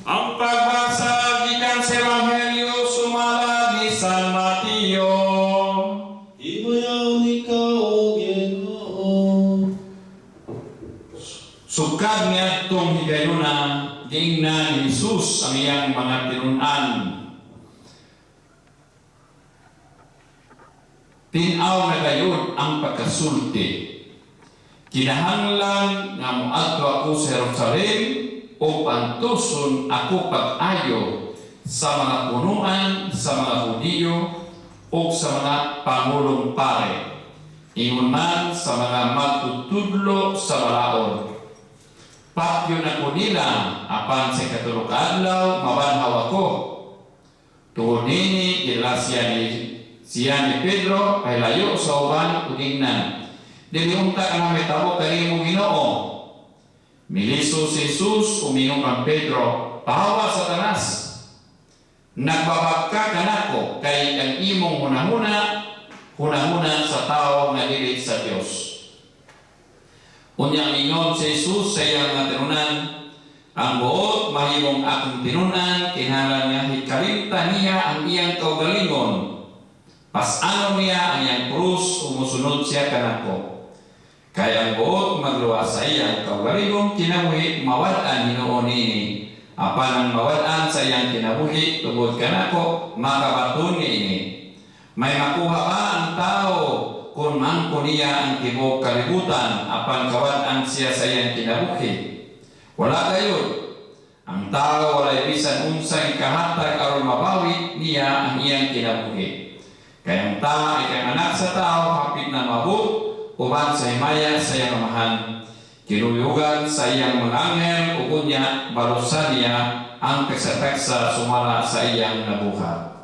Ang pagbasa gikan sa Ebanghelyo sumala ni San Mateo. Himayaon ikaw, O Ginoo. Sukad niadtong higayuna, giingnan ni Jesus ang iyang mga tinun-an: "Tin-aw na gayud ang pagkasulti. Kinahanglan nga moadto ako sa Jerusalem o pantuson ako pag-ayo sa mga punuan sa mga Hudiyo o sa mga pangulong pare. Ingon man sa mga magtutudlo sa balaod. Patyon ako nila, apan sa ikatulo ka adlaw mabanhaw ako." Tungod nini, gidala siya ni Pedro pahilayo sa uban ug giingnan, "Dili unta kana mahitabo kanimo, Ginoo." Miliso si Jesus ug miingon kang Pedro, "Pahawa, Satanas! Nagbabag ka kanako kay ang imong hunahuna, hunahuna sa tao nga dili sa Dios." Unya ingon si Jesus sa iyang mga tinunan, "Ang buot mahimong akong tinunan, kinahanglan nga hikalimtan niya ang iyang kaugalingon. Pas-anon niya ang iyang krus ug mosunod siya kanako. Kay ang buot magluwas sa iyang kaugalingon kinabuhi, mawad-an hinuon niini. Apan ang mawad-an sa iyang kinabuhi tungod kanako, makabaton niini. May makuha ba ang tao kung maangkon niya ang tibuok kalibutan apan kawad-an siya sa iyang kinabuhi? Wala gayud. Ang tao walay bisan unsay kahatag aron mabawi niya ang iyang kinabuhi. Kay ang tao, kay ang Anak sa Tao hapit na moabot uban sa himaya sa iyang Amahan, kinuyugan sa iyang mga anghel, ug unya balusan niya ang tagsa-tagsa sumala sa iyang nabuhat."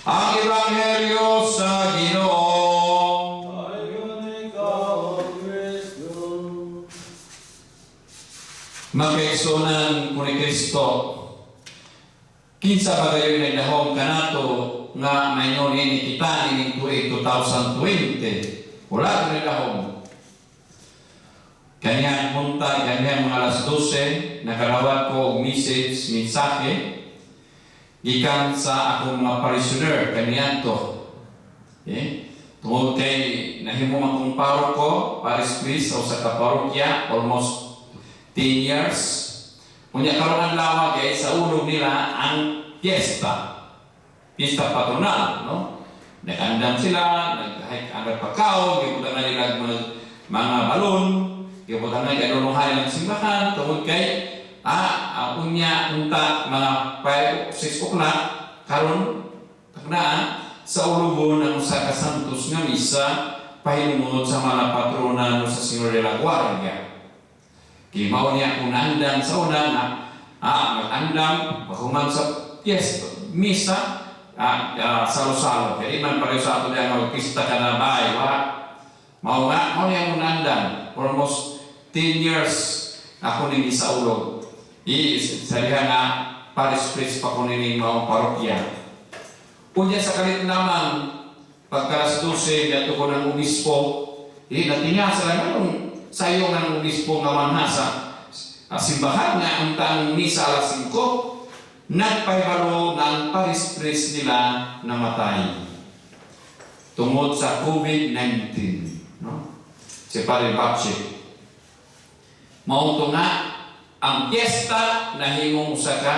Ang Ebanghelyo sa Ginoo. Dayon ikaw, O Kristo. Mga kaigsuonan ko ni Kristo, kinsa ba gayoy nagdahom kanato nga maingon ini kita ining tuig 2020? Wala ko nagdahom. Kaniyang buntag, kaniyang mga alas 12, nakarawat ko og message, mensahe, gikan sa akong mga parishioner, kaniadto. Eh? Tungod kay nahimo man kong paroko, parish priest o sa kaparokya, almost 10 years. Unya karon adlaw kay sa ulog nila ang fiesta. Fiesta patronal, no? Nag-andam sila, nag ang pagkaon, gibutangan nila mga balon, gibutangan kadulunghan ng simbahan tungod kay unya unta mga 5 6 o'clock karon taknaa sa ulugon ang usa ka santos nga misa pahinungod sa mga patrona sa Señor de la Guardia. Kay mao niya kung naandam sa una nga mag-andam pahuman sa fiesta, misa, salo-salo. Kaya di man pareho sa ato diyan magpista ka na bay, wa. Mao nga, mao niya akong naandam. For almost 10 years ako ning gisaulog. I sa diha nga parish priest pa ko nining maong parokya. Unya sa kalit naman, pagka alas 12, gadto ko ng obispo, eh, natinga sa lang, anong sayo nga ng obispo nga manha sa simbahan nga ang taong misa alas 5, nagpahibalo nga ang parish priest nila namatay tungod sa COVID-19. No? Si Padre Bache. Mao to nga, ang piyesta nahimong usa ka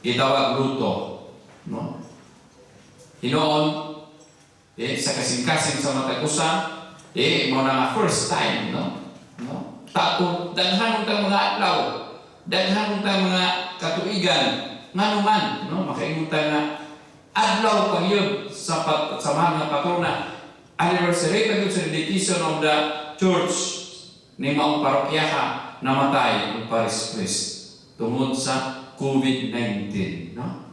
gitawag luto. No? Hinoon, eh, sa kasing-kasing sa matag usa, eh, mao na nga first time, no? No? Tako, daghan untang mga adlaw, daghan untang mga katuigan, ngano man, no? Makaingon ta nga adlaw pa yun sa mahal nga patrona. Anniversary pa yun sa dedication of the church ni maong parokyaha, namatay ang parish priest tungod sa COVID-19, no?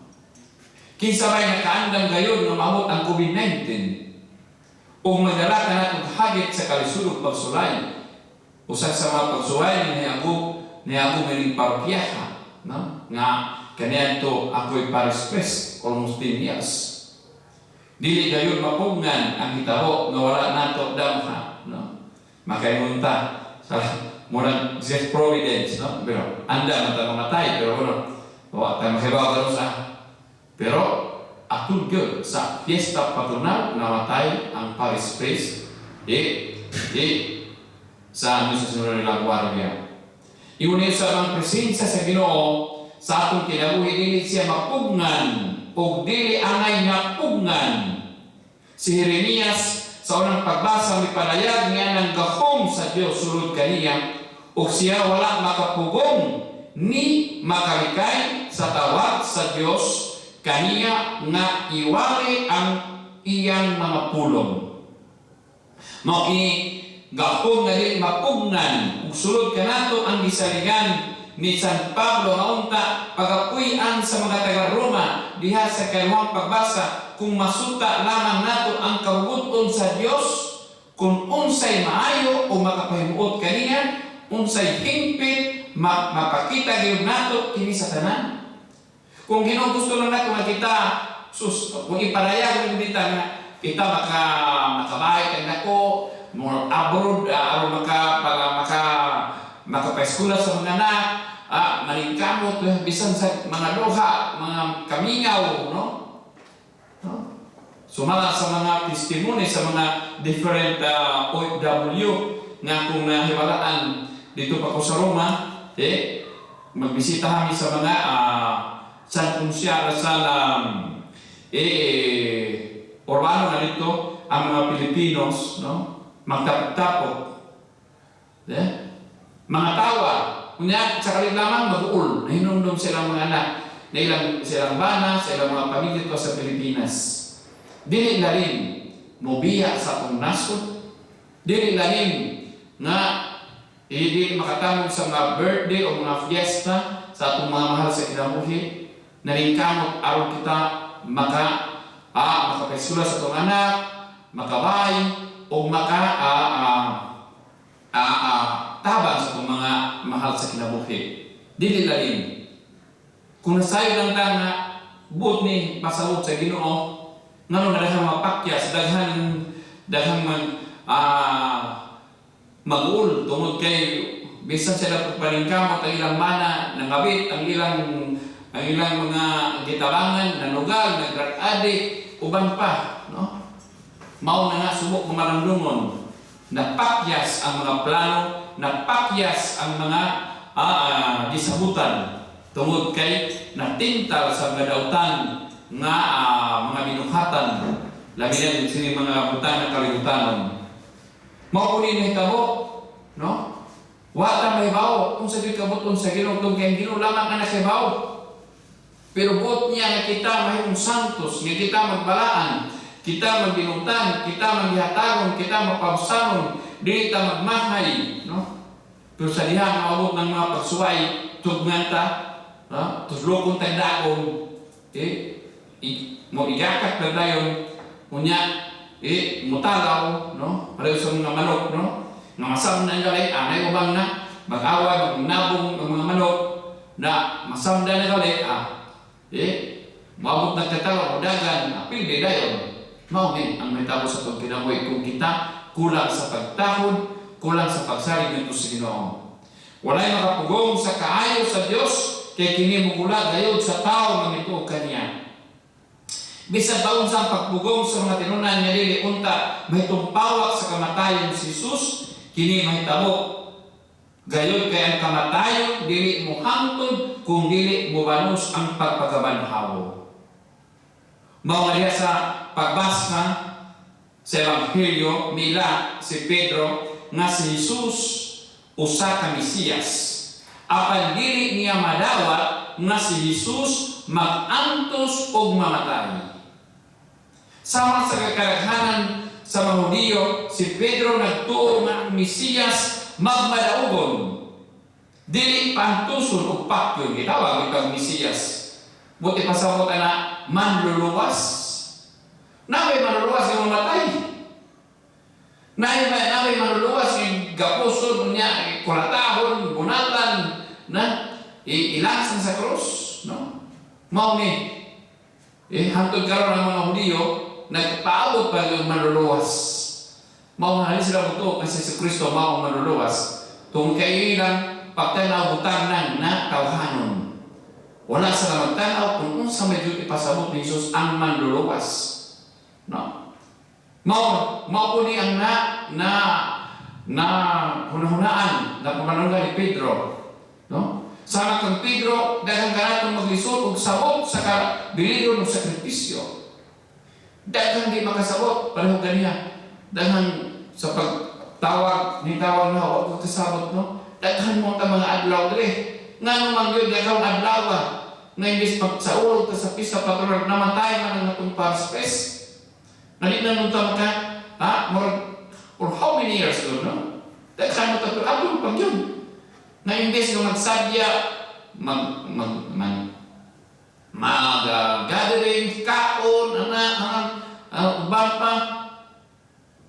Kinsa may nakaandam gayon nga maabot ang COVID-19 ug madala ka na hagit sa kalisod og pagsulay? Usa sa mga pagsuway ni nihago mining parokyaha, no? Nga kaniadto ako'y parish priest almost 10 years. Dili gayon mapugnan ang hitabo nga wala nato damha, no? Makaingon ta sa murag just providence, no? Pero anda man ta mamatay, pero kuno wa Wa tay mahibaw kanus-a. Pero atul gyud sa fiesta patronal, namatay ang parish priest eh sa Nuestra Señora de la Guardia. Ingon sa ang presensya sa Ginoo sa atong kinabuhi, dili siya mapugngan o dili angay nga pugnan. Si Jeremias sa unang pagbasa mipadayag niya ng gahom sa Dios sulod kaniya ug siya wala makapugong ni makalikay sa tawag sa Dios kaniya nga iwali ang iyang mga pulong. Mao kini gahom nga dili mapugnan ug sulod kanato ang gisaligan ni San Pablo nga unta pagapuy-an sa mga taga-Roma diha sa kaluhang pagbasa, kung masuta lamang nato ang kabubut-on sa Dios kung unsay maayo o makapahimuot kaniya, unsay hingpit, mapakita gyud nato kini sa tanan. Kung Ginoo gusto lang nato nga kita sus, kung iparayag mo dita nga kita makabahay kag dako mo abroad, aron maka para makapaeskwela sa mga anak, maningkamot bisan sa mga duha, mga kamingaw, no? No? Sumala sa mga testimony sa mga different OFW nga kung nahibalaan dito pa ko sa Roma, eh, magbisita kami sa mga San Puncia, sa urbano na dito ang mga Pilipinos, no? Magtapok-tapok. Eh? Mga tawa, unya sa kalit lamang mag-uul, nahinumdum silang mga anak, na ilang silang bana, sa ilang mga pamilya to sa Pilipinas. Dili lalim mobiya sa atong nasod, dili lalim nga hindi makatamog sa mga birthday o mga fiesta sa atong mga mahal sa kinabuhi, nalingkamot aron kita makapaeskwela sa atong anak, makabay o maka tabang sa atong mga mahal sa kinabuhi. Dili lalim. Kung nasayod lang ta nga buot ni pasabot sa Ginoo, ngano nga daghang mapakyas, daghan daghang mag-uul tungod kay bisan sila pagpaningkamot, ang ilang mana nangabit, ang ilang mga gitabangan nanugal, nag-drug addict, uban pa, no? Mao na nga subok kumarandungon, napakyas ang mga plano, napakyas ang mga gisabutan tungod kay natintal sa mga dautan nga mga binuhatan, labi na sini mga butang nga kalibutanon. Mao kuni nahitabo, no? Wa ta mahibaw kung sa gyud kabut-on sa Ginoo tungod kay ang Ginoo lamang ang nakahibaw. Pero buot niya nga kita mahimong santos, nga kita magbalaan, kita magbinutan, kita maghihatagon, kita mapabsanon, dili ta magmahay, no? Pero sa diha nga maabot ng mga pagsuway, tugnan ta, no? Tuslokon ta dagom, eh, mo igakat na dayon, unya, eh, mutalaw, no? Pareho sa mga manok, no? Nga masamdan gali, anay ubang na, mag-away, magnabong ang mga manok, na masamdan na gali, eh, maabot ng katalaw, dagan, apil di dayon. Mao ni ang mahitabo sa atong kinabuhi kung kita kulang sa pagtahod, kulang sa pagsalig ngadto sa Ginoo. Walay makapugong sa kaayo sa Dios kay kini mugula gayod sa tawo nga mituo kaniya. Bisan pa unsa ang pagpugong sa mga tinunan nga dili unta mahitumpawak sa kamatayon si Jesus, kini mahitabo gayod kay ang kamatayon dili mohangtod kung dili mobanos ang pagpakabanhaw. Mao nga diha sa pagbasa sa Ebanghelyo, mila si Pedro nga si Jesus usa ka Mesiyas. Apan dili niya madawat nga si Jesus mag-antos og mamatay. Sama sa kakaraghanan sa mga Hudiyo, si Pedro nagtuo nga ang Mesiyas magmadaugon. Dili paantuson og patyon, gitawag itong Mesiyas. Buti pasabot ana manluluwas. Naa bay manluluwas nga mamatay? Naa bay manluluwas nga gapuson niya, kuratahon, bunatan, na ilasan sa krus, no? Mao ni hantod karon ang mga Hudiyo nagpaabot pa yung manluluwas. Mao nga sila mutuo kasi si Kristo mao ang manluluwas. Tungod kay ilang pagtanaw butang nang na tawhanon. Wala sila magtanaw kung unsa may gyud ipasabot ni Jesus ang manluluwas. No? Mao mao po ni ang na na na hunahunaan na pamanunggan ni Pedro. No? Sama kang Pedro, daghang kanatong maglisod og sabot sa kabiligon og sakripisyo. Daghang di makasabot, pareho ganiya. Daghang sa pagtawag, ni tawag na, wa ko kasabot, no? Daghan mo ta mga adlaw diri. Ngano man gyud ikaw adlaw ah, nga imbis pagsaulog ta sa pista patronal, namatay man ang atong pares. Nali na nung ta maka, ha? Murag, or how many years doon, no? Daghan mo ta, pero atong pag yun. Na imbes nga magsadya, mag, mag, mag, mag gathering, kaon, ana, ana, uban pa,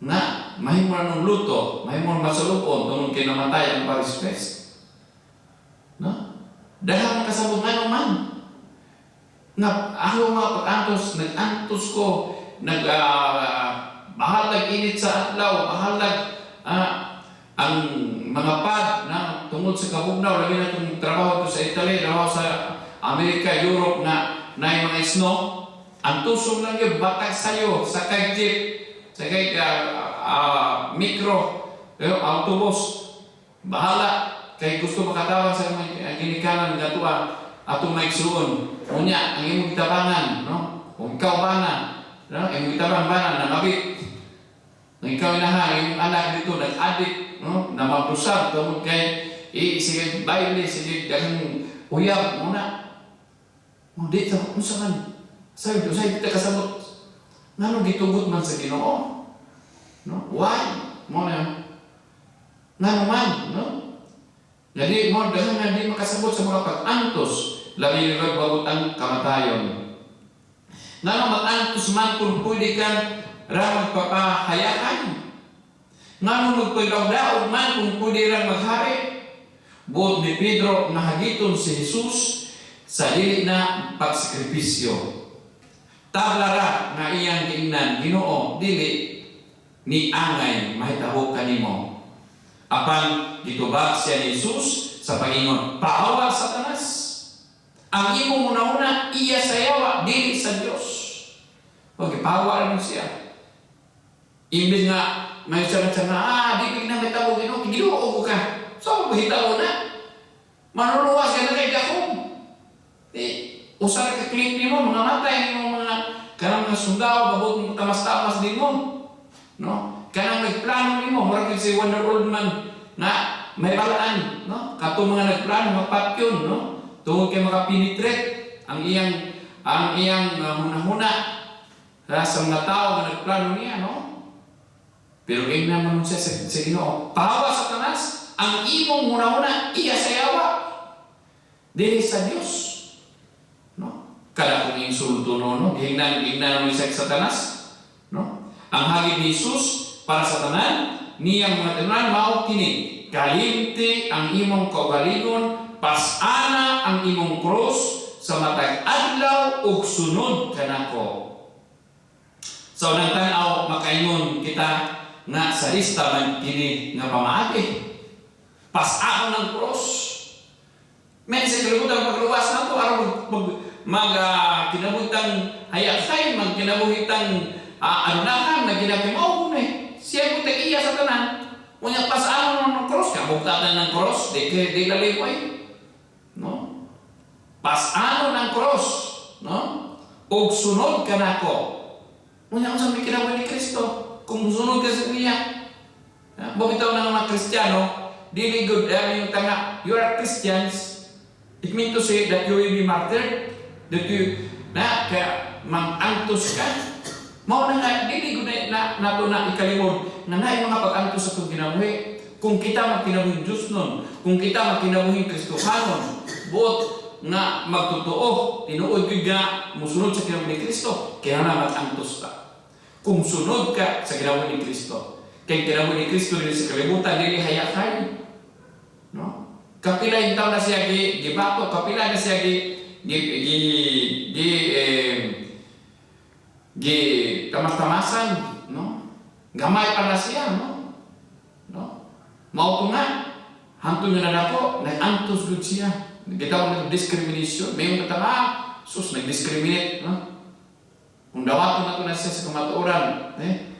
na mahimo na nung luto, mahimo na masulupon, tungod kay namatay ang Paris Fest. No? Dahil makasabot nga man. Nga, ako mga pag-antos, nag-antos ko, nag, bahalag init sa adlaw, bahalag ang mga pad na tungod sa kabugnaw, labi na itong trabaho to sa Italy, trabaho sa Amerika, Europe na na mga snow, ang tusong lang yun, batag sayo, sakay jeep, sakay mikro, eh, autobus, bahala, kay gusto makatawag sa mga ginikanan nga tuwa, atong maigsuon. Unya, ang imong gitabangan, no? Kung ikaw bana, no? Imong gitabang bana, nangabit. Nang ikaw inaha, ang imong anak dito, nag-addict, no? Na mabrusab, tungod kay, sige, baile, sige, daghang uyab, muna. Mo di ta, unsa man? Sabi, usay kita kasabot. Ngano gitugot man sa Ginoo? No? Why? Mo na. Ngano man, no? Nga di mo dahil nga di makasabot sa mga pag-antos, labi na bagot ang kamatayon. Ngano mag-antos man kung pwede kang ra magpapahayakan? Ngano magpagdaog man kung pwede rang maghari? Buot ni Pedro nahagiton si Jesus sa dili na pagsakripisyo. Tabla ra nga iyang giingnan, "Ginoo, dili ni angay mahitabo kanimo." Apan gitubag siya ni Jesus sa pagingon, "Pahawa, Satanas. Ang imong hunahuna iya sa yawa, dili sa Dios." O gipahawa rin siya. Imbes nga may siya nga, di na mahitabo Ginoo, Ginoo ko ka. So mahitabo na. Manuluwas ka na kay Jacob. Di, usa ra ka click nimo, mga matay nimo mga kanang mga sundao, babot mo tamas-tamas din mo. No? Kanang nagplano nimo, murag si Wonder Old Man na may balaan, no? Katong mga nagplano mapatyon, no? Tungod kay makapenetrate ang iyang hunahuna sa mga tao nga nagplano niya, no? Pero kay naman siya sa Ginoo, "Pahawa, Satanas, ang imong hunahuna iya sa yawa, dili sa Dios." No? Kada kung insulto no, no? Gihingnan gihingnan mo sa Satanas, no? Ang hagit ni Jesus para sa tanan niyang mga tinunan mao kini: "Kalimti ang imong kaugalingon, pasana ang imong krus sa matag adlaw ug sunod kanako." Sa unang tan-aw, makaingon kita nga sadista man kini nga pamaagi. Pasano ng cross. Men sa kalibutan pagluwas nato aron mag, mag, mag kinabuhitang hayakay, mag kinabuhitang anunahan na ginakimaw ko eh. Siya mo iya sa tanan. Unya pasano ng cross, kabugtatan ng cross, di di lalimoy. No? Pasano ng cross, no? Ug sunod ka nako. Unya unsa may kinabuhi ni Kristo kung sunod ka sa niya? Ha? Bukitaw ng mga Kristiyano, dili good yung tanga, you are Christians, it means to say that you will be martyred, that you, na, kaya mag-antos ka. Mao na nga, dili gud na, na nato na ikalimod, nga naay mga pag-antos sa itong kinabuhi. Kung kita magkinabuhing Diyos nun, kung kita magkinabuhing Kristohanon, buot nga magtotoo, tinuod gyud nga musunod sa kinabuhi ni Kristo, kaya na mag-antos ka. Kung sunod ka sa kinabuhi ni Kristo, kay kinabuhi ni Kristo dili sa kalibutan, dili hayakay. No? Kapila yung taon na siya gi gibato, kapila na siya gi gi gi, gi eh, gi tamas-tamasan, no? Gamay pa na siya, no? No? Mao to nga, hantod nga nadako, nag-antos gud siya. Kita mo discrimination. May mga tanga, sus, nag-discriminate. No? Kung dawaton na to na siya sa kamatuoran, eh?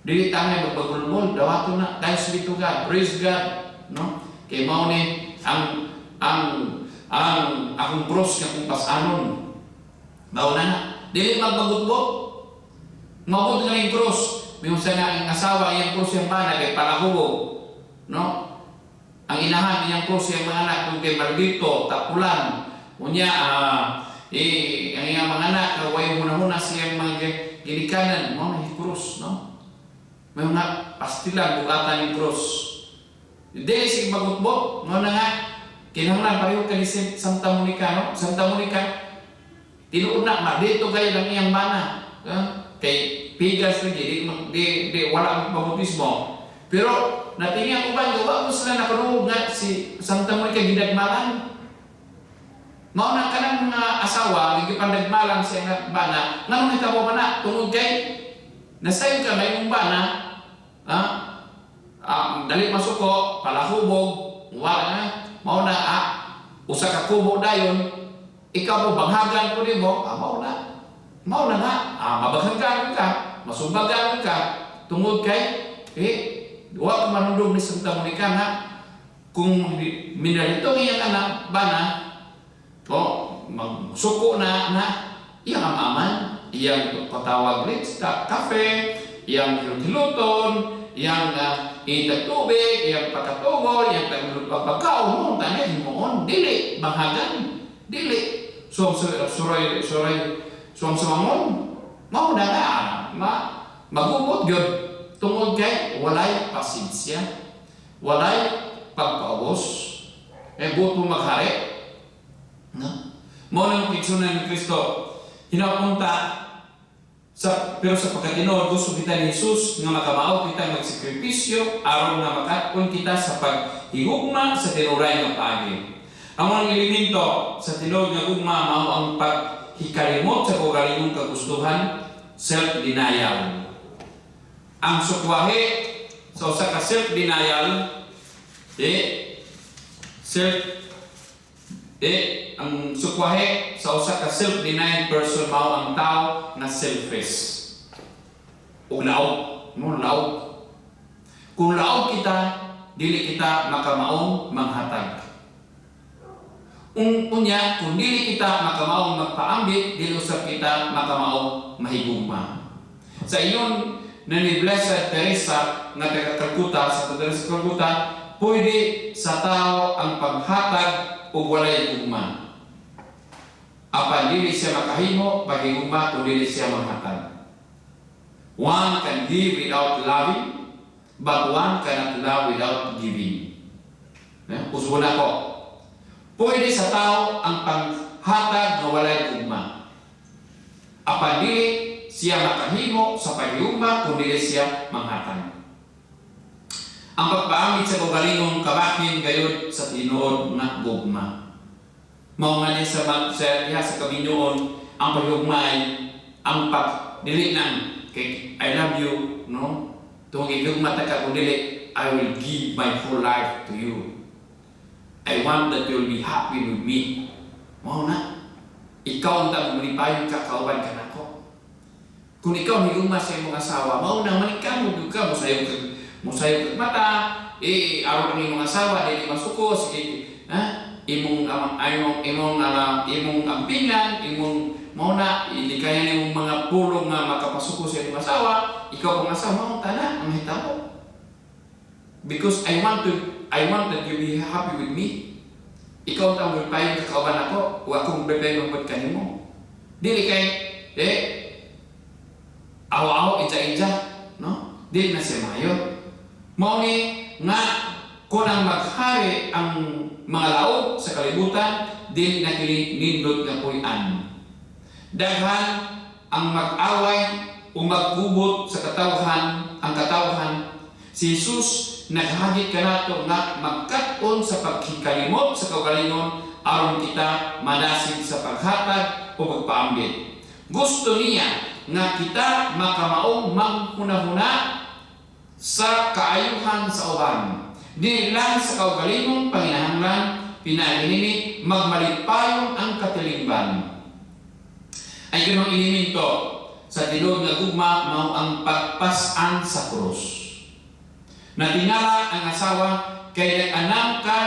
Dili tangay magpagulmol, dawaton na. Thanks be to God, praise God. No? Kay mao ni ang akong cross nga kung pasanon. Mao na na. Dili magpagutbot. Maabot nga yung cross. May usa nga ang asawa iyang cross iyang bana kay palahubog. No? Ang inahan iyang cross iyang mga anak kung kay maldito, tapulan. Unya eh, ang iyang mga anak way hunahuna sa iyang mga ginikanan, mao na yung cross, no? May mga pastilan bugatan yung cross. Dili sige magutbot, mao na nga kinahanglan pareho kani Santa Monica, no? Santa Monica tinuod na maldito kayo lang iyang bana. Ha? Kay pigas lagi di wala ang bautismo. Pero natingi ang uban, gawa mo sila nakaruog nga si Santa Monica gidagmalan. Mao na kanang mga asawa gipandagmalan sa iyang bana, nganong nitabo man na tungod kay nasayon ka may imong bana, ha? Ah, dali masuko, palahubog, wala na, mao na usa ka kubo dayon, ikaw mo banghagan ko nimo, mao na. Mao na nga, mabanghagan ka, masumbagan ka, tungod kay eh, wa ka manundog ni Santa Monica nga kung minalito iyang anak bana, o magsuko na na iyang amaman, iyang patawag sa kafe, iyang hiluton, iyang itag tubig, iyang pagkatugol, iyang pagkaon mo, tanan himuon, dili banghagan, dili suam suray suray suam sumangon, mao na nga ma magubot gyud tungod kay walay pasensya, walay pagpaubos, eh buot mo maghari. No? Mao na yung igsunan ni Kristo. Hinapunta sa pero sa pagkatinuod gusto kita ni Jesus nga makamao kita magsakripisyo aron nga makat-on kita sa paghigugma sa tinuray nga paagi. Ang mga elemento sa tinuod nga gugma mao ang paghikalimot sa kaugalingong kagustuhan, self-denial. Ang sukwahe sa usa ka self-denial, eh, self eh, ang sukwahe sa usa ka self-denying person mao ang tao na selfish. Ug laog, mo laog. Kung laog kita, dili kita makamaong manghatag. Unya, kung dili kita makamaong magpaambit, dili usab kita makamaong mahigugma. Sa iyon na ni Blessed Teresa nga taga Calcutta, sa Teresa Calcutta, pwede sa tao ang paghatag ug walay gugma. Apan dili siya makahimo paghigugma kung dili siya manghatag. One can give without loving, but one cannot love without giving. Eh, usbon ako. Pwede sa tao ang panghatag nga walay gugma. Apan dili siya makahimo sa paghigugma kung dili siya manghatag. Ang pagpaambit sa kaugalingong kabahin gayud sa tinuod nga gugma. Mao nga ni sa diha sa kaminyoon ang paghigugmay ang pag dili nang kay I love you, no, tungod gihugma ta ka, kung dili I will give my whole life to you. I want that you'll be happy with me. Mao na ikaw ang tang malipayon ka kauban ka nako. Kung ikaw higugma sa imong asawa, mao na maningkamot gyud ka, mosayop kag mata, eh aron ang imong asawa dili masuko, sige ha, imong imong imong imong ampingan, imong mao na ilikayan imong mga pulong nga makapasuko sa imong asawa, ikaw kung asawa mao tana ang hitabo. Because I want that you be happy with me. Ikaw ang magpayon ka kauban ako, o akong magpayon magpad kanimo. Dili kay eh aw-aw ija-ija, no? Dili na siya maayo. Mao ni nga kung ang maghari ang mga laog sa kalibutan, dili na kini nindot nga puy-an. Daghan ang mag-away o magkubot sa katawhan, ang katawhan. Si Jesus naghagit kanato nga magkat-on sa pagkikalimot sa kaugalingon aron kita madasig sa paghatag o pagpaambit. Gusto niya nga kita makamaong manghunahuna sa kaayuhan sa uban. Dili lang sa kaugalingong panginahanglan, Pinaagi nini magmalipayon ang katilingban. Ang ikadugong elemento sa tinuod nga gugma mao ang pagpas-an sa krus. Natingala ang asawa kay nag-anam ka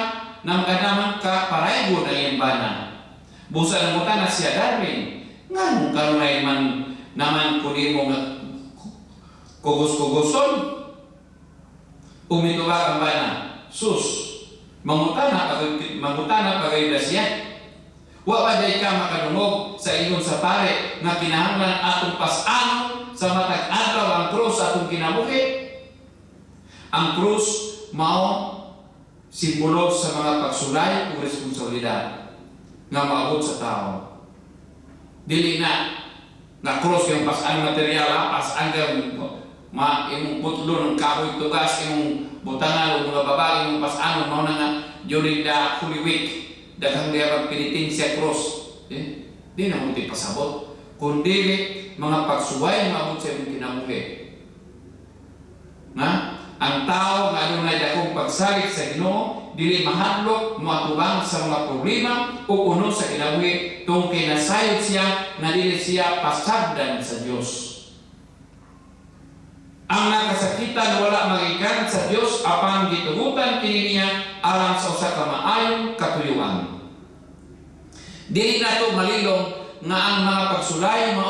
nang kanaman ka paraygo ng iyang bana. Busa nangutana siya, "Darwin, nganong kanunay man naman ko nimo nga kugos-kugoson?" Mitubag ang bana, "Sus, mangutana pagayud siya. Wa ba diay ka makadungog sa ingon sa pare nga kinahanglan atong pas-anon sa matag adlaw ang krus sa atong kinabuhi?" Ang krus mao simbolo sa mga pagsulay o responsibilidad nga maabot sa tao. Dili na nga cross kay pas-an material ha, pas-an kay ma imong putlo ng kahoy tugas, imong butangan o mga babae imong pas-anon. Mao na nga during the Holy Week daghang diha magpenitensya cross, eh, di na mo pasabot kundi mga pagsuway maabot sa imong kinabuhi nga ang tao nga adunay dakong pagsalig sa Ginoo dili mahadlok moatubang sa mga problema o uno sa kinabuhi tungod kay nasayod siya nga dili siya pasagdan sa Dios. Ang nakasakitan wala magikan sa Dios apan gitugutan kini niya alang sa usa ka maayong katuyuan. Dili nato malilong nga ang mga pagsulay mao